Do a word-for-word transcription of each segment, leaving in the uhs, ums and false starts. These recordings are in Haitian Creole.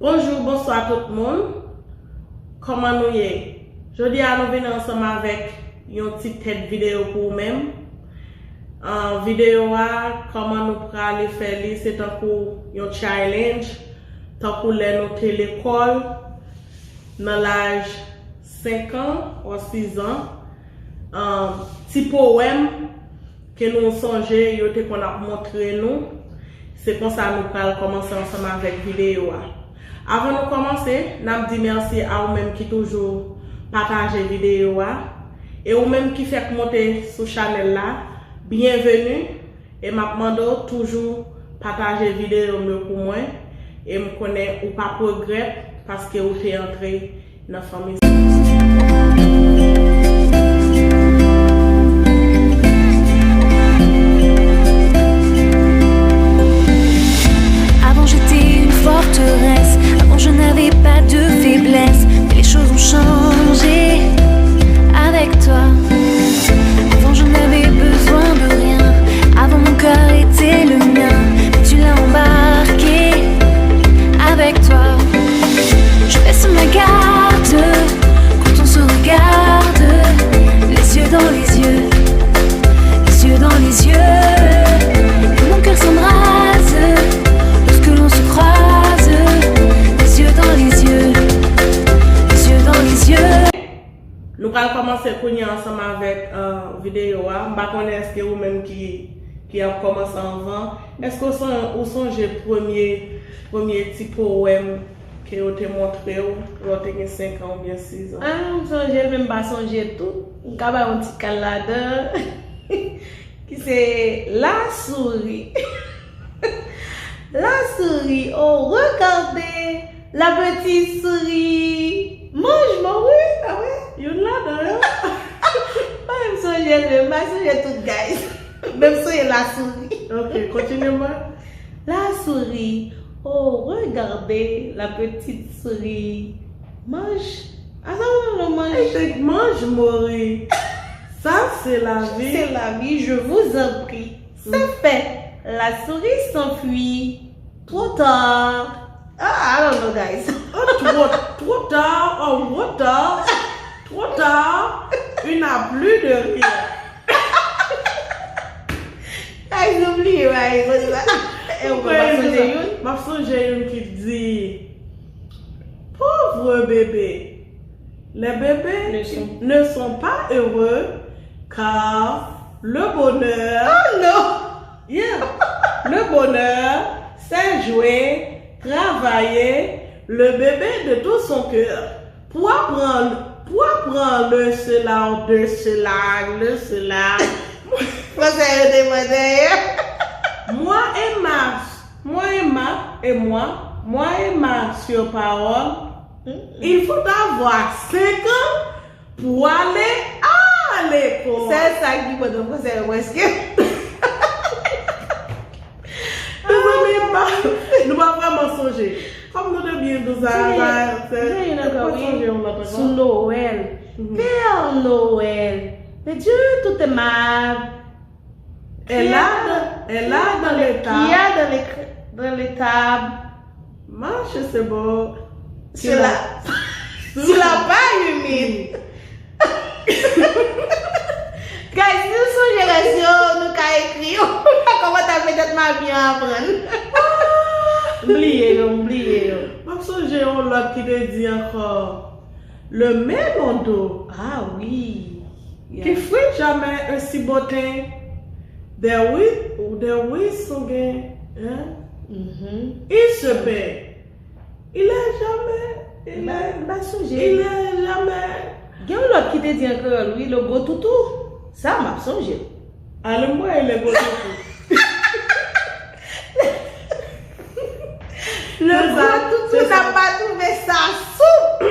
Bonjou, bonswa tout moun. Kòman nou ye? Jodi a nou vin ansanm avèk yon ti tèt videyo pou ou menm. An, videyo a, kòman nou prale fè li, se tankou yon challenge, tankou lè nou te lekòl, nan laj senk an ou sis an. An, ti powèm ke nou sonje yo te konn ap montre nou. Se konsa nou pral kòmanse ansanm avèk videyo a. Avan nou kòmanse, n ap di mèsi a ou menm ki toujou pataje videyo a. E ou menm ki fèk monte sou chanèl la, byenveni. E m ap mande w toujou pataje videyo m yo pou mwen. E m konnen ou p ap regrèt paske ou te antre nan fanmi sa. Avant j'étais une forteresse, avant je n'avais pas de faiblesse, mais les choses ont changé avec toi. Avant je n'avais besoin de rien, avant mon cœur était le mien, mais tu l'as embarqué avec toi. Je baisse ma garde quand on se regarde, les yeux dans les yeux, les yeux dans les yeux. Et mon cœur s'embrase lorsque l'on se croise, les yeux dans les yeux, les yeux dans les yeux. Nou pral kòmanse kounye a ansanm avèk uh, videyo a. M pa konnen èske ou menm ki, ki ap kòmanse anvan. Èske ou, son, ou sonje premye, premye ti powèm ke yo te montre w lè w te gen senk an oubyen sis an? Ah, m sonje l, men m pa sonje tout. M ka ba yon ti kal ladan. Ki se La souris. La souris, oh, regardez, la petite souris mange mon, wi, ah wi. Youn ladan yo. Mwen menm sonje l, men m pa sonje tout, guys. Men m sonje La souris. Ok, kontinye mwen. La souris, oh, regardez, la petite souris mange. Ah, sa ou nan non mange? Hey, mange, Mori. Ça, c'est la vie. C'est la vie, je vous en prie. Ça fait, la souris s'enfuit. Trop tard. Ah, I don't know, guys. Oh, trop, trop tard, oh, trop tard. Trop tard, il n'a plus de rien. Guys, nou bliye, guys. E ou pa sonje youn? M ap sonje youn ki di, Pauvre bébé. Les bébés ne sont, ne sont pas heureux car le bonheur. Oh non! Yeah. Le bonheur, c'est jouer, travailler, le bébé de tout son cœur. Pour apprendre, pour apprendre le cela, de cela, le cela. Fransè yo te mwen dèyè. Moi et ma, moi et ma, et moi, moi et ma sur parole. Il faut avoir cinq ans pour aller à l'école. Se sa ki pandan fransè yo prèske. Mezanmi, m pa, nou pa vrèman sonje. Kòm nou te byen dou sa, sa, se, se pa sonje yon lòt ankò. Sou Nowèl. Père Noël, le Dieu tout aimable. Est là, est là dans l'étable. Qui a dans les, dans l'étable. Marche, c'est bon. Sur la, sur la paille humide. Guys, si nou sonje rès yo, nou ka ekri yo nan kòmantè, petèt m a byen aprann. M bliye yo, m bliye yo. M ap sonje yon lòt ki te di ankò, le melon d'eau. Ah wi. Qui frite jamais un si beau teint. Des rues, des rues sont gains, hein? Il se paie. Il est jamais, il est, m pa sonje. Il est jamais. Gen yon lòt ki te di an kreyòl, wi, le gros toutou. Sa, m ap sonje. Ale m voye le gros toutou. Le gros toutou n'a pas trouvé sa soupe.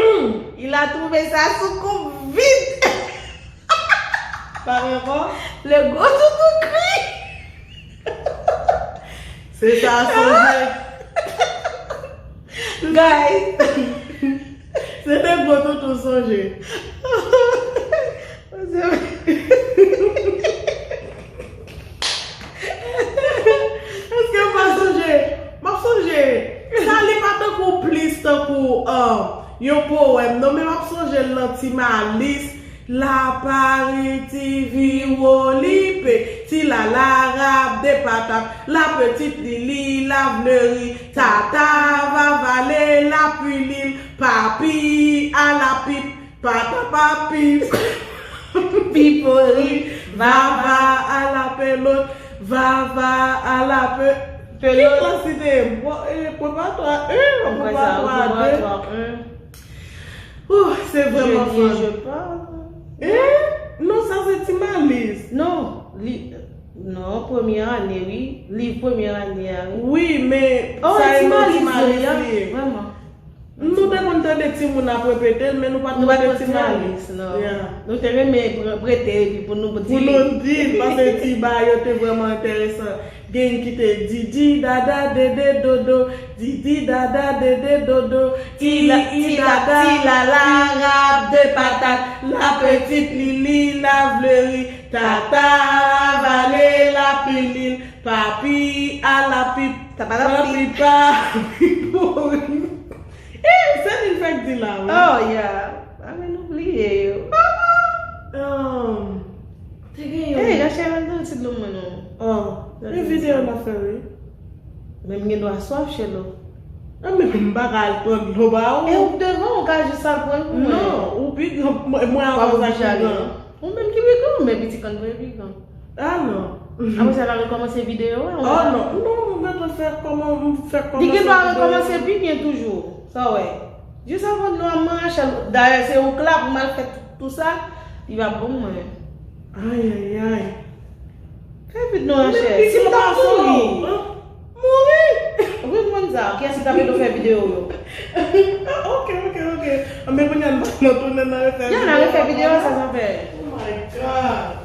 Il a trouvé sa soucoupe vide. Pale ankò. Le gros toutou crie. Se sa sonje. Guys. Se te gwo toutou sonje. Èske m pa sonje? M ap sonje. Sa li pa tankou plis Tankou, um, yon powèm. Non, men m ap sonje l nan Ti Malis. Lapari, ti viwolipe, ti lalarab de patat, la petit lili, la vleri, tata, vavale, la pilil, papi, a la pip, pata papi, pipori, vava, a la pelot, vava, a la pe-, pelot. Ki klas li te ye? Bon, eh, prepare-toi, eh, prepare-toi deux. Oh, se vrèman fun. Eh? Non, sa se Ti Malis. Non, li, non, premye ane, wi. Liv premye ane a, wi. Wi, men sa e non Ti Malis li ye. Vrèman. Nou te konn tande timoun ap repete l, men nou pa t konn tande Ti Malis. Non. Nou te renmen pre-, prete epi pou nou di. Pou nou di, paske ti bagay yo te vrèman enteresan. Gen ki te didi dada dede dodo, didi dada dede dodo, ti la, ti la, ti la, la rab de patat, la petit lili, la vleri, tata, vale, la pilil, papi, a la pip, papi, papi, pori. Eh, se li l fèk di la, wi. Oh, yeah. A, men nou bliye yo. Um, te gen yon. Hey, Rachel, al nan ti dlo mwen non. Oh, men videyo n ap fè, wi. Men m gen dwa swaf, Chelo. Ah, men m pa ka al pran dlo ba ou. E ou devan, ou ka jis al pran l pou mwen. Non, ou pi gran, mwen, mwen avan sa ki gran. Ou menm ki pi gran, men pitit kan vre pi gran. Ah, non. Apre sa, n a rekòmanse videyo a. Oh, non, non, m gentan fè kòman, m fè kòmanse videyo. Li gen dwa rekòmanse pi byen toujou. Sa w wè. Jis avan nou an, Rachel, dayè, se ou k la pou m al fè tout, tout sa, li va bon mwen. Ay, ay, ay. Fè vit non, Rachel. Si m t ap mouri. Mouri! Ou konprann sa? Kiyès ki t ap ede w fè videyo yo? Ah, ok, ok, ok. Anben, kounye a, n ap tounen nan refè videyo. Ya, n a refè videyo a, sa, sa fè. Oh my God.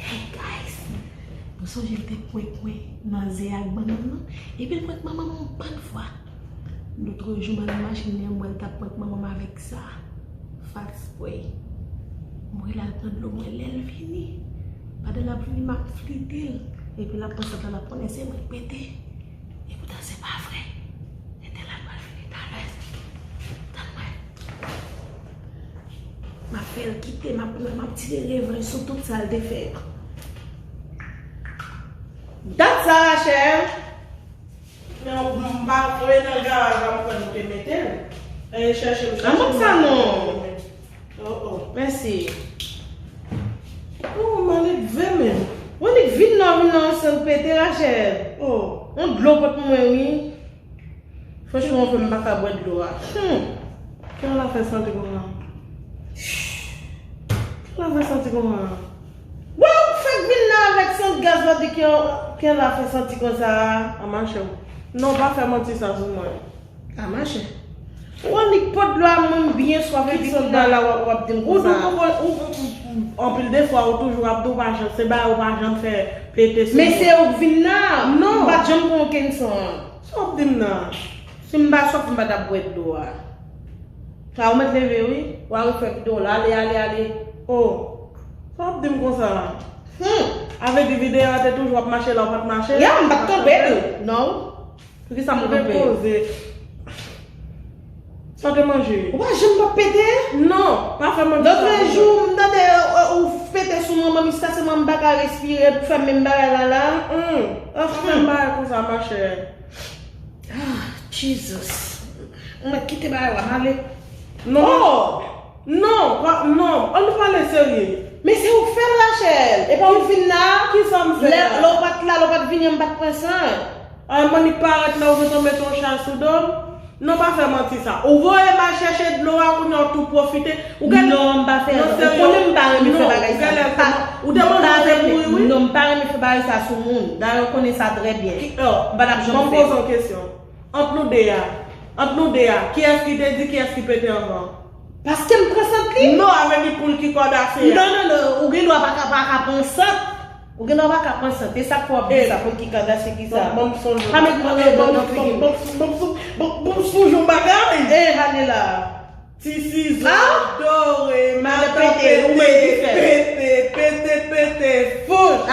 Hey, guys. Nou sonje l te prank mwen nan ze ak bannann nan? Epi l prank manman m yon bann fwa. Lòt jou, m al nan machin li an, m wè l t ap prank manman m avèk sa. Fat spray. M wè l al pran dlo mwen lè l vini. Pandan l ap vini, m ap flite l. Epi l ap pran sant la, l ap konnen se mwen k pete. Epoutan se pa vre. Etènèl pral vini talè. Tann mwen. M ap fè l kite, m ap, m ap tire revanj sou tout sa l te fè yo. Dat sa, Rachel. Men m pa voye nan garaj la, m kwè nou te mete l. Al chèche l, chèche l. An, sa non. Oh, oh. Mèsi. Oh, m annik vin menm. Ou annik vin nan, vin nan, san pete, Rachel. Oh. On dlo pot mwen, wi. Franchman, ou fè m pa ka bwè dlo a. Hmm. Kè w la fè santi konsa? Kè w la fè santi konsa? Wè, ou fèk vin la avèk sant gaz la, di kè, kè w la fè santi konsa. A, machè. Non, pa fè manti sa sou mwen. A, machè. Ou annik pot dlo a, mwen byen swaf, epi kounye a la w ap, w ap di m konsa. Ou, ou, ou, ou, anpil de fwa, ou toujou ap di w pa janm, se bagay ou pa janm fè pete sou mwen. Men se ou k vin la. Non. M pa t janm pran okenn san. Sa w ap di m nan? Si m pa swaf, m pa t ap bwè dlo a. Sa ou mèt leve, wi. W a refè videyo la. Ale, ale, ale. Oh. Sa w ap di m konsa? Hmm. Avè di videyo a te toujou ap mache la, ou pa t mache? Ya, m pa t kanpe tou. Non. Poukisa m kanpe? Poze. Sa w te manje? Ou pa janm p ap pete? Non, pa fè manti sa. Lòt jou, m tande, euh, ou pete sou mwen, manmi, sa se mwen m pa ka respire, pou fè menm bagay la la. Mm-mm. Ou fè m bagay konsa, machè. Ah, Jesus. Ou mèt kite bagay la, m ale. Non. Oh! Non, pa, non. Ann nou pale serye. Men se ou k fè l, Rachel. E pa ou vin la. Kisa m fè la? Lè, lè ou pa t la, lè ou pa t vini, m pa t pran san. Ay, m annik parèt la, ou gentan mete yon chay sou do m. Non, pa fè manti sa. Ou voye m al chèche dlo a, kounye a w tou pwofite. Ou gen... Non, m pa fè. Non, serye. Ou konnen m pa renmen fè bagay sa. Ou te mande w te mouri, wi. Non, m pa renmen fè bagay sa sou moun. Dayè, ou konnen sa trè byen. M pa t ap janm fè. Ban m poze w kesyon. Ant nou de a, ant nou de a, kiyès ki te di kiyès ki pete anvan? Paske m pran sant li. Non, avè di poul ki kòd ase a. Non, non, non, ou gen dwa pa ka, pa ka pran sant. Ou gen dwa pa ka pran sant. E sa k fè w ap di sa, poul ki kòd ase ki sa? Ban m sonje. Pa met move non nan figi m. Ban m sonje yon bagay. E, ale la. Ti sizo dore, madan pete, pete, pete, pete, fouch.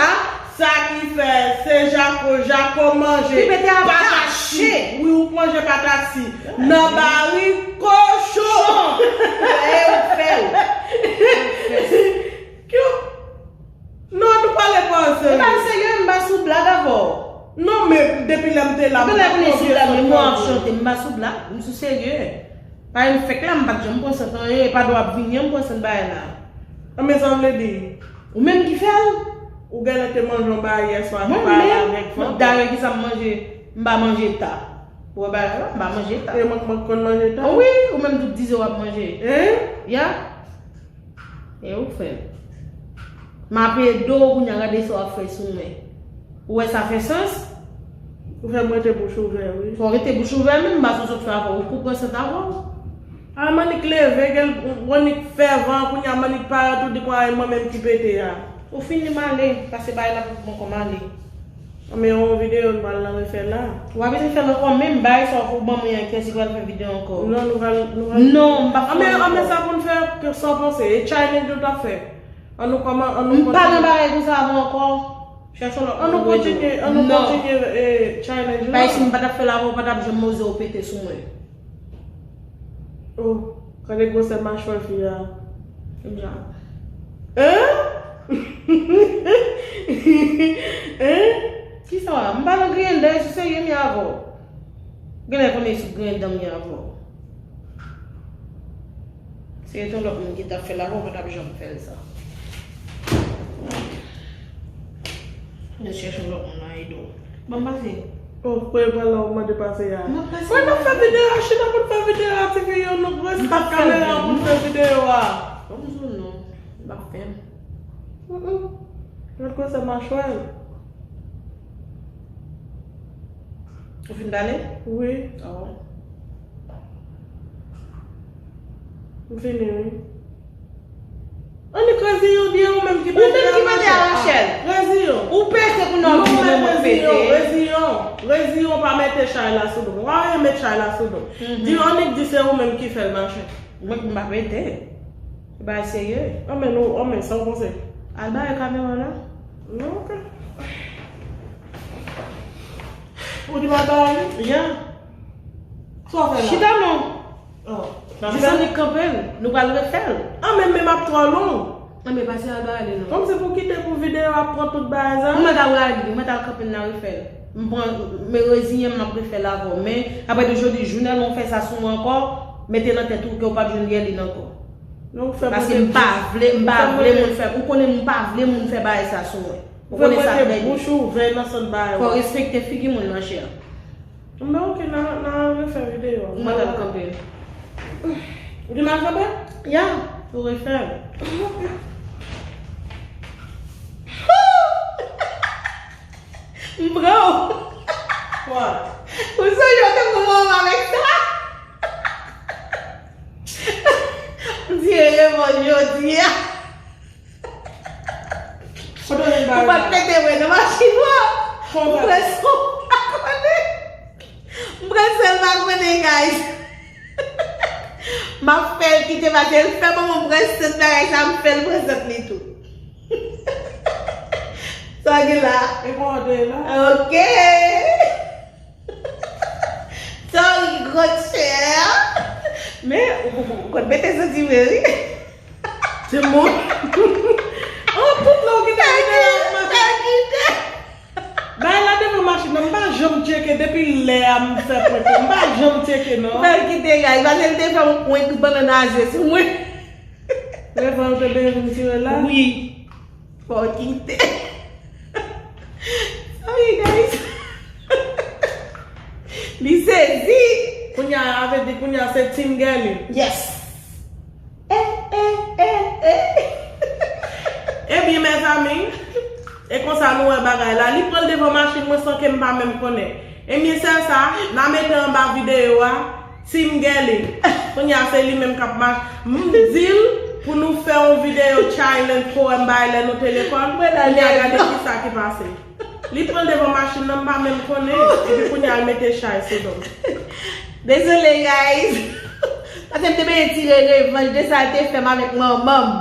Sa ki fè, se jako, jako manje. Pi pete a pa kache. Wi, ou Manje patati nan barik kochon. E ou fè l. Kyo. Non, nou pale pa ansanm. M pa serye, m pa sou blag avè w. Non, men depi lè m te la, m pa konfye sou blag. Lè m te la, men mwen ap chante, m pa sou blag, m sou serye. Pa yon fèk la, m pa t janm pran sant anyen, e pa dwa ap vini an m pran sant bagay la. An, men sa w vle di? Ou menm ki fè l. Ou genlè te manje yon bagay yè swa, te pale avèk fanm. Dayè, kisa m manje? M pa manje ta. Ou wè bagay la, m pa manje ta. E mwen, mwen konn manje ta? Wi, ou menm tout dize w ap manje. Hein? Ya. E ou fè l. M ap ede w kounye a gade sa w ap fè sou mwen. Ou wè sa fè sans? Ou fè m rete bouch ouvè, wi. Fò w rete bouch ouvè menm, m pa sou sot fè avè w, ou pou pran sant avè w. A, m annik leve, gèl, ou annik fè van, kounye a m annik parèt, ou di kwa e mwen menm ki pete a. Ou fini m ale, pase bay la pou mwen kòm ale. Men yon videyo nou pral nan refè la. W ap vin fè l ankò, menm bay sa w ban mwen an, kiyès ki pral fè videyo ankò? Non, nou pral, nou pral. Non, m p ap fè l ankò. Anben sa pou n fè, sa w panse? E challenge nou t ap fè. An nou kòman, an nou kontinye. M pa nan bagay konsa avè w ankò. Chèche yon lòt moun pou rete. An nou kontinye, an nou kontinye, eh, challenge la. Bay si m pa t ap fè l avè w, ou pa t ap janm oze w pete sou mwen. Oh, gade gwosè machwè fi a. Kòmsa. Hein? Hein? Kisa w la? M pa nan griyen dan, e sou serye m ye avè w. Genlè konnen e sou griyen dan m ye avè w. Se te yon lòt moun ki t ap fè l avè w, pa t ap janm fè l sa. Mwen chèche yon lòt moun nan ede w. Ban m pase. Oh, kwè pral la ou mande pase a. M ap pase. Mwen n ap fè videyo a, chita pou n fè videyo a, ti fi yo, nou prese ak kamera pou n fè videyo a. Ban m di w non, m ap fè l. Mm, mm. Gad gwosè machwè l. Ou fin pale? Wi. Oh. M fini, wi. Annik reziyen w byen, ou menm ki pete a, Rachel. Reziyen w. Ou pete pou nou di mwen mwen pete. Reziyen w. Reziyen w, pa mete chay la sou do m. Ou pa met chay la sou do m. Di annik di se ou menm ki fè l mache. Mwen m pa pete. Se bagay serye. Anben nou, anben sa w panse? Al bare kamera la. Non, ok. Ou di m al bare li? Ya. Sa w fè la? Chita non. Oh. Jis annik kanpe l, nou pral refè l. Anben men m ap twò long. Anben pase al bare li non. Kòmsi pou kite pou videyo ap pran tout bagay sa? Ou mèt al bare li, ou mèt al kanpe l, n a refè l. M pran, men reziyen m, m ap refè l avè w. Men, apre de jodi, jounèl mwen fè sa sou mwen ankò, mete nan tèt ou ke w p ap jwenn Guerline ankò. Paske m pa vle, m pa vle moun fè, ou konnen m pa vle moun fè bagay sa sou mwen. Ou konnen sa trè byen. Bouch ouvè nan sant bagay. Fò w respekte figi moun nan, chè. Anben ok, n a, n a refè videyo a. Ou mèt al kanpe. Ou di m al kanpe? Ya, ou refè l. Ok. M pran w. Kwa? Ou sonje w te pran mwen avèk sa? M tire revanj jodi a. Ou pa t pete mwen nan machin ou an. M pran san w pa konnen. M pran san l pa konnen, guys. M ap fè l kite paske l fè ban mwen pran sant bagay sa, m fè l pran sant li tou. Sa gen la? E kòde la? Ok. Sorry, gwo chè. Men, ou, ou, ou konn mete santi vre, wi. Timoun. Oh, tout lè w kite videyo a ap mache. Bay la devan machin nan, m pa janm tcheke depi lè a m fè prank lan. M pa janm tcheke non. Fè l kite, guys, paske l te fè yon prank bannann a zye sou mwen. Revan ou te benyen vin tire la? Wi. Fò w kite. Sorry, guys. Li sezi. Kounye a, avè di kounye a se Team Guerline. Yes. Eh, eh, eh, eh. Ebyen, mezanmi, e konsa nou wè bagay la. Li pran l devan machin mwen san ke m pa menm konnen. Ebyen, sèl sa, n a mete anba videyo a, Team Guerline. Kounye a, se li menm k ap mache. M di l pou nou fè yon videyo challenge pou wè m bay lè nou te lekòl. Kounye a, gade kisa ki pase. Li pran l devan machin nan, m pa menm konnen. Epi kounye a, l mete chay sou do m. Dezole, guys. Paske m te benyen tire revanj de sa l te fè m avèk manman m.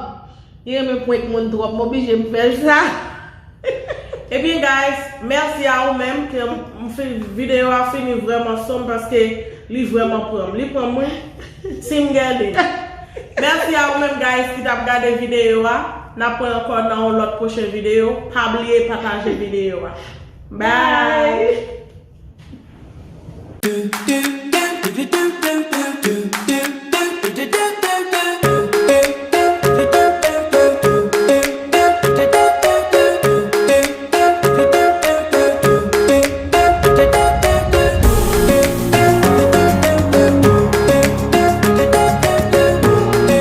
Li renmen prank moun twòp, m oblije m fè l sa. Ebyen, guys, Mèsi a ou menm ke m, m fi, videyo a fini vrèman sonm paske li vrèman pran m. Li pran m, wi. Team Guerline. Mèsi a ou menm, guys, ki t ap gade videyo a. N ap wè ankò nan yon lòt pwochen videyo. Pa bliye pataje videyo a. Bye!